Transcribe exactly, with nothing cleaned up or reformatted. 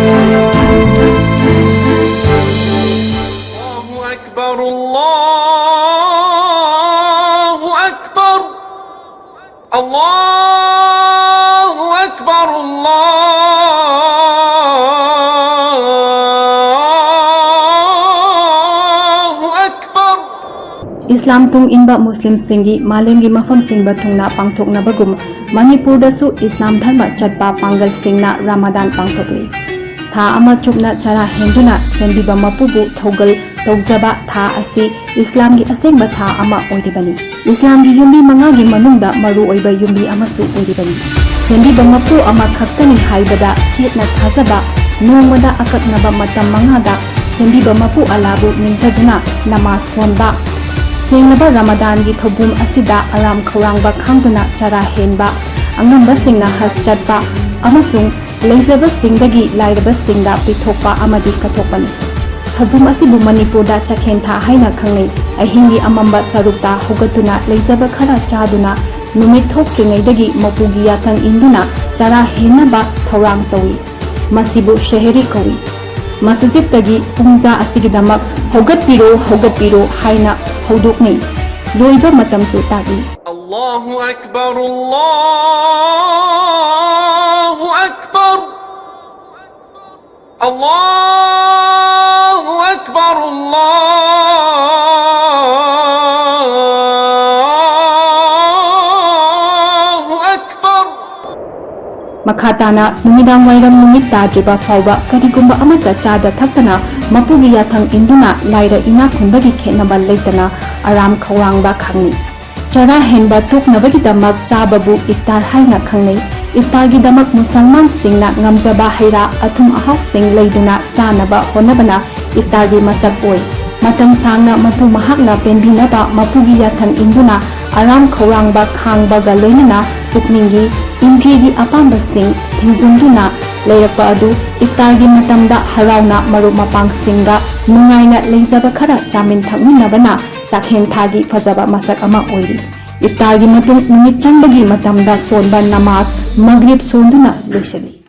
الله أكبر، الله أكبر، الله أكبر، الله أكبر. ꯏꯁꯂꯥꯝ ꯇꯨꯡ ꯏꯟꯕ ꯃꯨꯁꯂꯤꯝꯁꯤꯡꯒꯤ ꯃꯥꯂꯦꯝꯒꯤ ꯃꯐꯝ ꯁꯤꯟꯕ ꯊꯨꯡꯅ ꯄꯥꯡꯊꯣꯛꯅꯕꯒꯨꯝ, ꯃꯅꯤꯄꯨꯔꯗꯁꯨ ꯏꯁꯂꯥꯝ ꯙꯔꯃ ꯆꯠꯄ ꯄꯥꯡꯒꯜꯁꯤꯡꯅ ꯔꯃꯥꯗꯥꯟ ꯄꯥꯡꯊꯣꯛꯂꯤ꯫ ꯊꯥ ꯑꯃ ꯆꯨꯞꯅ ꯆꯔꯥ ꯍꯦꯟꯗꯨꯅ ꯁꯦꯝꯕꯤꯕ ꯃꯄꯨꯕꯨ ꯊꯧꯒꯜ ꯇꯧꯖꯕ ꯊꯥ ꯑꯁꯤ ꯏꯁꯂꯥꯝꯒꯤ ꯑꯁꯦꯡꯕ ꯊꯥ ꯑꯃ ꯑꯣꯏꯔꯤꯕꯅꯤ꯫ ꯏꯁꯂꯥꯝꯒꯤ ꯌꯨꯝꯕꯤ ꯃꯉꯥꯒꯤ ꯃꯅꯨꯡꯗ ꯃꯔꯨꯑꯣꯏꯕ ꯌꯨꯝꯕꯤ ꯑꯃꯁꯨ ꯑꯣꯏꯔꯤꯕꯅꯤ꯫ ꯁꯦꯝꯕꯤꯕ ꯃꯄꯨ ꯑꯃꯈꯛꯇꯅꯤ ꯍꯥꯏꯕꯗ ꯆꯦꯠꯅ ꯊꯥꯖꯕ, ꯅꯣꯡꯃꯗ ꯑꯀꯛꯅꯕ ꯃꯇꯝ ꯃꯉꯥꯗ ꯁꯦꯝꯕꯤꯕ ꯃꯄꯨ ꯑꯜꯂꯥꯕꯨ ꯅꯤꯡꯖꯗꯨꯅ ꯅꯃꯥꯖ ꯁꯣꯟꯕ, ꯁꯦꯡꯂꯕ ꯔꯃꯗꯥꯟꯒꯤ ꯊꯧꯕꯨꯝ ꯑꯁꯤꯗ ꯑꯔꯥꯝ ꯈꯧꯔꯥꯡꯕ ꯈꯥꯡꯗꯨꯅ ꯆꯔꯥ ꯍꯦꯟꯕ, ꯑꯉꯝꯕꯁꯤꯡꯅ ꯍꯖ ꯆꯠꯄ ꯑꯃꯁꯨꯡ ꯂꯩꯖꯕꯁꯤꯡꯗꯒꯤ ꯂꯥꯏꯔꯕꯁꯤꯡꯗ ꯄꯤꯊꯣꯛꯄ ꯑꯃꯗꯤ ꯀꯠꯊꯣꯛꯄꯅꯤ꯫ ꯊꯧꯕꯨꯝ ꯑꯁꯤꯕꯨ ꯃꯅꯤꯄꯨꯔꯗ ꯆꯥꯛꯈꯦꯟ ꯊꯥ ꯍꯥꯏꯅ ꯈꯪꯅꯩ꯫ ꯑꯍꯤꯡꯒꯤ ꯑꯃꯝꯕ ꯁꯔꯨꯛꯇ ꯍꯧꯒꯠꯇꯨꯅ ꯂꯩꯖꯕ ꯈꯔ ꯆꯥꯗꯨꯅ ꯅꯨꯃꯤꯠ ꯊꯣꯛꯇ꯭ꯔꯤꯉꯩꯗꯒꯤ ꯃꯄꯨꯒꯤ ꯌꯥꯊꯪ ꯏꯟꯗꯨꯅ ꯆꯔꯥ ꯍꯦꯟꯅꯕ ꯊꯧꯔꯥꯡ ꯇꯧꯏ꯫ ꯃꯁꯤꯕꯨ ꯁꯦꯍꯔꯤ ꯀꯧꯏ꯫ ꯃꯁꯖꯤꯗꯇꯒꯤ ꯄꯨꯡꯖꯥ ꯑꯁꯤꯒꯤꯗꯃꯛ "ꯍꯧꯒꯠꯄꯤꯔꯣ, ꯍꯧꯒꯠꯄꯤꯔꯣ" ꯍꯥꯏꯅ ꯍꯧꯗꯣꯛꯅꯩ꯫ ꯂꯣꯏꯕ ꯃꯇꯝꯁꯨ ꯇꯥꯛꯏ꯫ الله أكبر، الله أكبر، الله أكبر، الله أكبر. ꯃꯈꯥ ꯇꯥꯅ ꯅꯨꯃꯤꯗꯥꯡ ꯋꯥꯏꯔꯝ ꯅꯨꯃꯤꯠ ꯇꯥꯗ꯭ꯔꯤꯕ ꯐꯥꯎꯕ ꯀꯔꯤꯒꯨꯝꯕ ꯑꯃꯠꯇ ꯆꯥꯗ ꯊꯛꯇꯅ ꯃꯄꯨꯒꯤ ꯌꯥꯊꯪ ꯏꯟꯗꯨꯅ ꯂꯥꯏꯔ ꯏꯅꯥꯛ ꯈꯨꯟꯕꯒꯤ ꯈꯦꯠꯅꯕ ꯂꯩꯇꯅ ꯑꯔꯥꯝ ꯈꯧꯔꯥꯡꯕ ꯈꯪꯅꯩ꯫ ꯆꯔꯥ ꯍꯦꯟꯕ ꯊꯣꯛꯅꯕꯒꯤꯗꯃꯛ ꯆꯥꯕꯕꯨ ꯏꯐꯇꯥꯔ ꯍꯥꯏꯅ ꯈꯪꯅꯩ꯫ ꯏꯐꯇꯥꯔꯒꯤꯗꯃꯛ ꯃꯨꯁꯜꯃꯥꯟꯁꯤꯡꯅ ꯉꯝꯖꯕ ꯍꯩ ꯔꯥ, ꯑꯊꯨꯝ ꯑꯍꯥꯎꯁꯤꯡ ꯂꯩꯗꯨꯅ ꯆꯥꯅꯕ ꯍꯣꯠꯅꯕꯅ ꯏꯐꯇꯥꯔꯒꯤ ꯃꯁꯛ ꯑꯣꯏ꯫ ꯃꯇꯝ ꯁꯥꯡꯅ ꯃꯄꯨ ꯃꯍꯥꯛꯅ ꯄꯦꯟꯕꯤꯅꯕ ꯃꯄꯨꯒꯤ ꯌꯥꯊꯪ ꯏꯟꯗꯨꯅ ꯑꯔꯥꯝ ꯈꯧꯔꯥꯡꯕ ꯈꯥꯡꯕꯒ ꯂꯣꯏꯅꯅ ꯄꯨꯛꯅꯤꯡꯒꯤ, ꯏꯟꯗ꯭ꯔꯤꯒꯤ ꯑꯄꯥꯝꯕꯁꯤꯡ ꯊꯤꯡꯖꯤꯟꯗꯨꯅ ꯂꯩꯔꯛꯄ ꯑꯗꯨ ꯏꯐꯇꯥꯔꯒꯤ ꯃꯇꯝꯗ ꯍꯔꯥꯎꯅ ꯃꯔꯨꯞ ꯃꯄꯥꯡꯁꯤꯡꯒ ꯅꯨꯡꯉꯥꯏꯅ ꯂꯩꯖꯕ ꯈꯔ ꯆꯥꯃꯤꯟ ꯊꯛꯃꯤꯟꯅꯕꯅ ꯆꯥꯛꯍꯦꯟ ꯊꯥꯒꯤ ꯐꯖꯕ ꯃꯁꯛ ꯑꯃ ꯑꯣꯏꯔꯤ꯫ ꯏꯐꯇꯥꯔꯒꯤ ꯃꯇꯨꯡ ꯅꯨꯃꯤꯠ ꯆꯪꯕꯒꯤ ꯃꯇꯝꯗ ꯁꯣꯟꯕ ꯅꯃꯥꯖ ꯃꯒ꯭ꯔꯤꯕ ꯁꯣꯟꯗꯨꯅ ꯂꯣꯏꯁꯤꯜꯂꯤ꯫